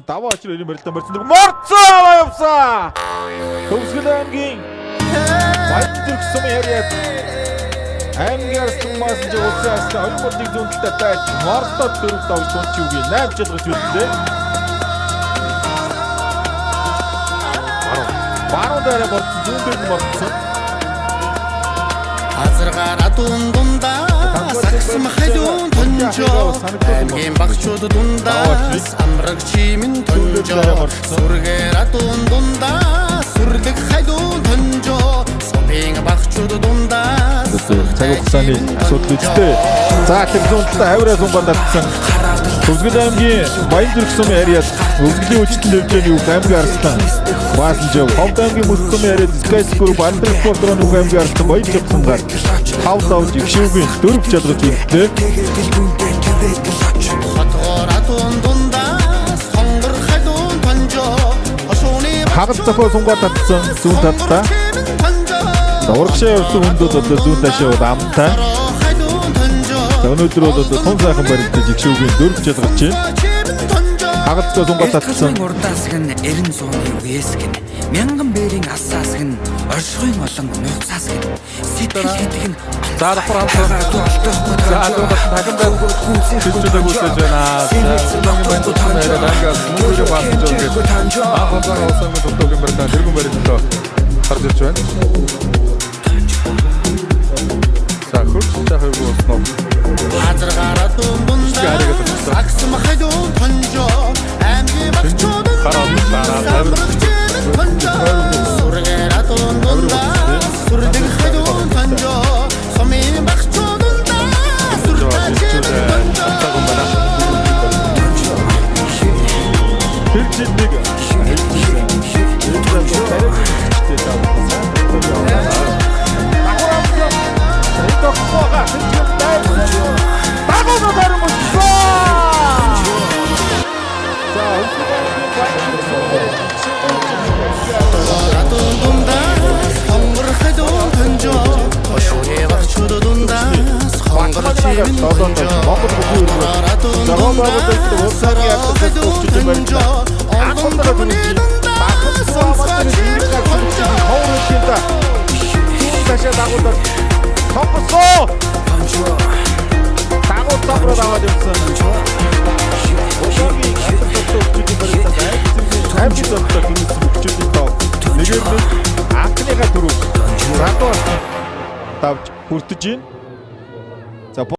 Даваа очир эрийн барилтаа барьсан. Морцоо аваа явсан. Төгсгөл аймгийн Баян зүрх сум яриад аймгийн арслан маасан чи улсын арслан 21 зүүн талдаа дайч Мордод 4 давж тунчиугийн 8 чалгаж үлдлээ. Баруун дээрээ мордсон, зүүн дээр нь мордсон. Азаргаараа дун дундаа сагсам халуун тонжоо, аймгийн багчууд дундаас амраг чимэн тонжоо, сүргээрээ дун дундаа сүрлэг халуун тонжоо, сумын багчууд дундаас Цаг хугацааны асуудал үстэй. За тэр зүүн талдаа хавраа сунгаад татсан. Төгсгөл аймгийн Баян зүрх сумын харьяат өвсгөлийн хүчтэн төвчээний үг аймгийн арслан Баасан жив. Ховд аймгийн Мөс сумын харьяат Sky Group Алдар спортрон үг аймгийн арслан баян чадсангаар 5 давж Игшүүгийн 4 чалгаж үлдлээ. Хотгоороо дун дундаас хонгор халуун тонжоо, хошууны Хагас зохио сунгаад татсан зүүн талдаа. За урагшаа явсан хүндүүд одоо зүүн таашаа бол амтай. За өнөөдөр бол одоо тун сайхан барилдаж Игшүүгийн 4 чалгаж байна. Хагас зохио сунгаад татсан. Эрт урдаас гэн 90 зууны үеэс гэн мянган бэрийн алсаас гэн оршихуйн олон нууцаас гэн сэтгэл гэдэг нь За давхар хамт. За алуун дахин байр хилчүүлэг үүсэж байна. За Улаангийн баян зүрх яриад ангиас мөнгөний баасан жоо гэдэг. Анх удаага улсангийн тогтоогийн барилдаа тэргүүн барин төлөө гарч ирж байна. За хөрч жахыг болсноо. Азаргаараа дун дундаа сагсам халуун тонжоо, аймгийн багчууд амраг чимэн тонжоо, сүргээрээ дун дундаа сүрлэг халуун тонжоо, сумын багчууд дундаа сүртэй чимэн тонжоо. Тэр жил нэг хэлжсэн. Энэ бол тариагийн хүчтэй давсан. Давхар амтлаа. Энэ тогтмоога тэр жил дайрсан. Дагуу дайран мөчсөн. За өвсгөл аймгийн Баян зүрх Дун дундаа хонгор халуун тонжоо, хошууны багчууд дундаас хонгор чимэн тонжоо, Монгол бүхий өргөө. дун За гол байгууллагын улсагийн алдар төвчдийн барилдаа. дундаа Анх удаа хүний дундаа сонсгоо чимэн тонжоо. Ховор хөлтөнд зүүн ташаа дагуулаад тонгосоо. Дагуу цогроод аваад явсан. Улаангийн алдар төвчдийн барилдаа аймгийн зонтой төрүүлсэн хүчүүдийн тоо. Нэгээр нэг анхныхаа төрөв. Радуу давж хүртэж байна. За.